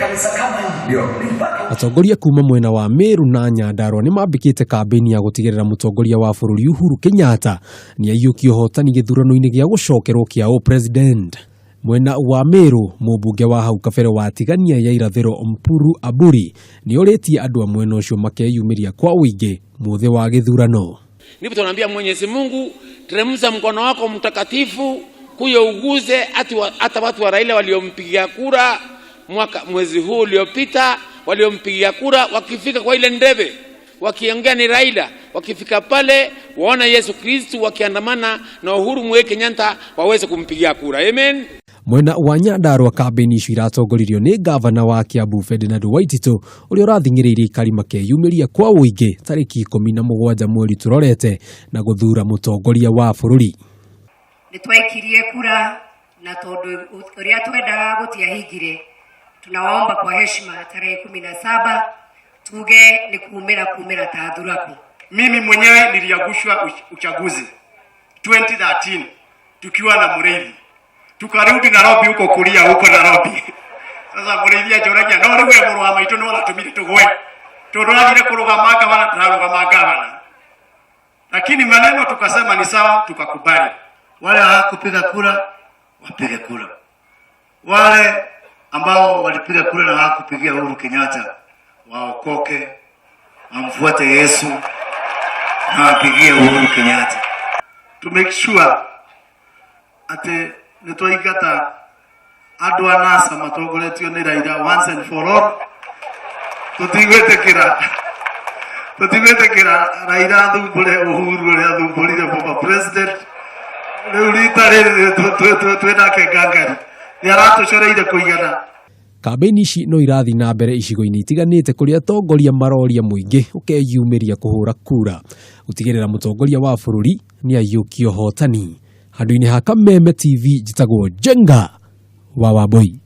Kanisa kama hii Ndio. mpaka Atongoria kuma mwena wa Meru na Nyandarua nĩ mambĩkĩte kambĩini ya gũtigĩrĩra mũtongoria wa bũrũri Uhuru Kenyatta nĩ aiyũkia ũhotani gĩthurano-inĩ gĩa gũcokerwo kĩa ũpresident. Mwena wa Meru, mũmbunge wa hau kabere wa Tigania ya irathĩro Mpuru Aburi nĩ orĩtie andũ a mwena ũcio makeyumĩria kwa ũingĩ mũthĩ wa gĩthurano. Ndipo tunaambia Mwenyezi Mungu, teremsha mkono wako mtakatifu kuye uguze hata watu wa Raila waliompigia kura mwaka mwezi huu uliopita, waliompigia kura wakifika kwa ile ndebe wakiongea ni Raila, wakifika pale waona Yesu Kristu wakiandamana na Uhuru Muigai Kenyatta waweze kumpigia kura. Amen. Mwena wa Nyandarua, kambĩini icio iratongoririo nĩ ngavana wa Kiambu Ferdinand Waititu, ũrĩa ũrathing'ĩrĩirie aikari makeyumĩria kwa ũingĩ tarĩki 17 mweri tũrorete na gũthura mũtongoria wa bũrũri. Nĩ twaikirie kura na tondũ ũrĩa twendaga gũtiahingire, tunawaomba kwa heshima tarehe 17 tuge nĩ kumĩra kumĩra ta thuraku. Mimi mwenyewe niliangushwa uchaguzi 2013 tukiwa na Mureithi, tukarudi Nairobi huko kulia huko Nairobi. Sasa Mureithi anjũragia, no rĩu we mũrũ wa maitũ no ũratũmire tũgwe tondũ athire kũrũgama gavana, ndarũgama gavana, lakini maneno tukasema ni sawa, tukakubali. Wale hawakupiga kura wapige kura, wale ambao walipiga kura na hawakupigia Uhuru Kenyatta waokoke, wamfuate Yesu na wapigie Uhuru Kenyatta. To make sure atĩ nĩ twaingata andũ a NASA matongoretio nĩ Raila once and for all. Tũtigwĩtĩkĩra Raila athumbũre Uhuru ũrĩa athumbũrire former president. Rĩu rita rĩrĩ twĩnake ngangari nĩ aratũcoreire kũigana. Kambĩini ici no irathiĩ na mbere icigo-inĩ itiganĩte kũrĩa atongoria maroria mũingĩ ũkeyumĩria kũhũra kura gũtigĩrĩra mũtongoria wa bũrũri nĩ aiyũkia ũhotani. Handũ-inĩ ha Kameme TV, njĩtagwo Njenga wa Wambui.